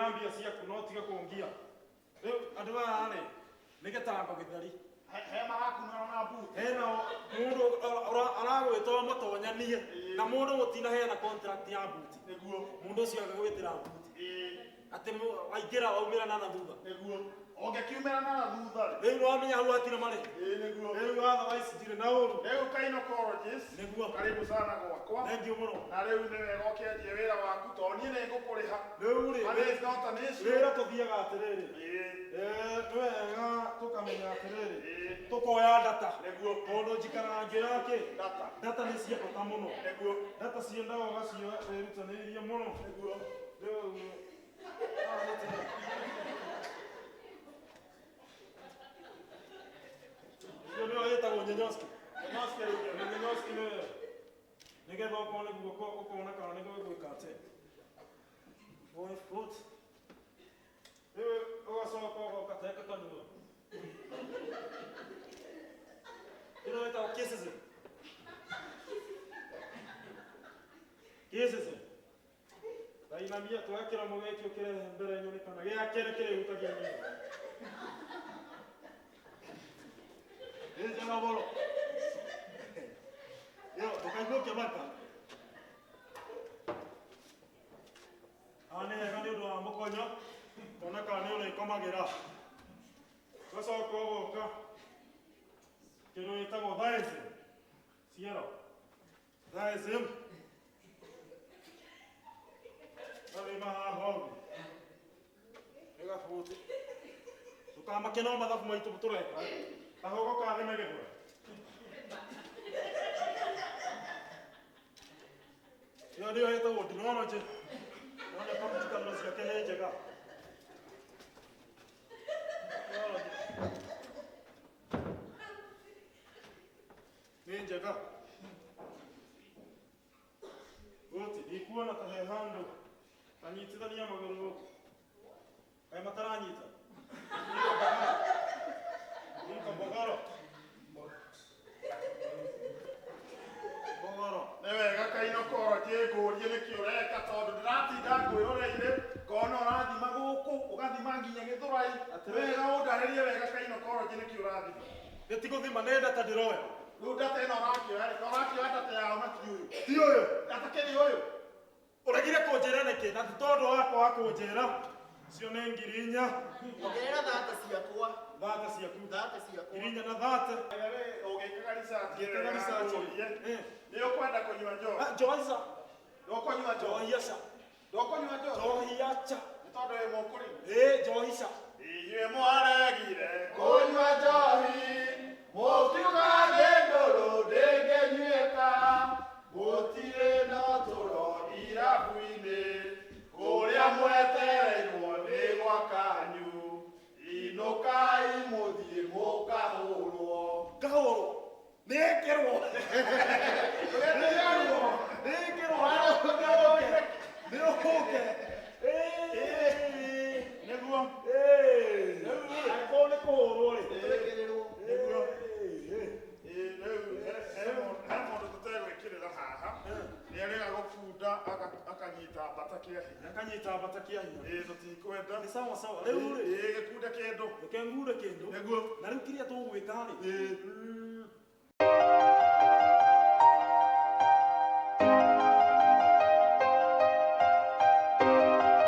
Wĩna mbia ciaku no tiga kũngia. Rĩu andũ aya rĩ, nĩ gĩtango gĩtheri. He marakunũra na mbuti. Hena mũndũ aragwĩta ũmũtonyanie na mũndũ mũtinaheana contract ya mbuti. Nĩguo. Mũndũ ũcio agagwĩtĩra mbuti. Ĩĩ. Atĩ waingĩra waumĩra na thutha. Nĩguo. Ũngĩkiumĩra na thutha rĩ. Rĩu nĩwamenya hau hatirĩ marĩhi. Ĩĩ nĩguo. Rĩu otherwise ndirĩ na ũru. Rĩu gynecologist. Nĩguo. Karibu sana gwakwa. Thank you mũno. Na rĩu nĩ wega ũkĩanjie wĩra waku tondũ niĩ nĩ ngũkũrĩha. Rĩu rĩ, Money is not an issue. wĩra tũthiaga atĩrĩrĩ. Ĩĩ. Nĩ wega tũkamenya atĩrĩrĩ. Ĩĩ. Tũkoya data. Nĩguo. Tondũ njikaraga ngĩoya kĩ? Data. Data nĩ cia bata mũno. Nĩguo. Data ciendaga ũgacioya wĩrutanĩirie mũno. Nĩguo. Rĩu haha nĩ tene. Ĩyo nĩyo ĩtagwo nyenyoski. Nyenyoski rĩu. Nyenyoski nĩyo. Nĩgetha okorwo nĩ guoko ũkona kana nĩ gwĩka atĩa. Four foot. Rĩu ũgacoka ũgoka teka kanua. Ĩno ĩtagwo kisses. Kisses. Tainamia tuoya kĩromo gĩkĩ ũkĩrehe mbere nyone kana gĩa kerĩ kĩrĩhutagia nyina. Ĩ njega mũno. Yo, ndũkaigue ũkĩmaka. Haha nĩ hega nĩ ũndũ wa mũkonyo, kuona kana nĩ ũrĩkomagĩra. Ũgacoka ũgoka kĩndũ gĩtagwo thaĩci, ciero. Thaĩci. Ũrĩma haha ũguo. Nĩ gabuti. Ndũkamake no mathabu maitũ tũreka. Kahogo ka thĩ megethũra. Ĩyo nĩyo ĩtagwo ndinology. Nona practical ciake nĩ njega. Ndinology. Nĩ njega. Gũti, ndikuona ta he handũ. Tanyitithania magũrũ gũkũ. Kaĩ mataranyita? Niko mbogoro. Mbogoro. Nĩ wega kainokoroji ngũrie nĩkĩ ũreka tondũ ndĩratinda ngwĩroreire ngona ũrathima gũkũ ũgathima nginya gĩthũrai. Nĩ wega ũndarĩrie wega kainokoroji nĩkĩ ũrathima. Nĩ ti gũthima nĩ data ndĩroya. Rĩu data ĩno ũrakĩoya rĩ, ũrakĩoya data yaũ na ti ũyũ. Ti ũyũ. Data kĩrĩ ũyũ. Ũregire kũnjĩra nĩkĩ? Na ti tondũ wakwa wa kũnjĩra. Icio nĩ 4,000. Ongerera thate ciakwa. Thate ciaku. Thate ciakwa. 4,000 na thate. Ũgĩkaga research. Ngĩkaga research. Nĩ ũkwenda kũnyua njohi? Njohi ca. Ndũkũnyua njohi? Njohi aca. Ndũkũnyua njohi? Njohi aca. Nĩ tondũ wĩ mũkũrĩmi? Ĩĩ, njohi ca. Inyuĩ mwaregire kũnyua njohi, mũkiuga nĩ ndũrũ ndĩngĩnyuĩka, gũtirĩ na tũro irabu-inĩ, kũrĩa mwetereirwo nĩ gwa kanyu, inũkai mũthiĩ mũkahũrwo. Ngahũrwo? Nĩkĩrwo. Nĩkĩrwo. Nĩkĩrwo. Nĩ ũke. Nĩguo. Angĩkorwo nĩ kũhũrwo rĩ. Nĩguo. Rĩu he mũndũ tũtegwĩkĩrĩra haha. Nĩ arega gũbunda akanyita mbata kĩa hinya. Akanyita mbata kĩa hinya. Ĩĩ tũtikwenda. Nĩ sawa sawa. Rĩu rĩ. Ĩĩ gĩkunde kĩndũ. Reke ngunde kĩndũ. Nĩguo. Na rĩu kĩrĩa tũgwĩka rĩ. Ĩĩ.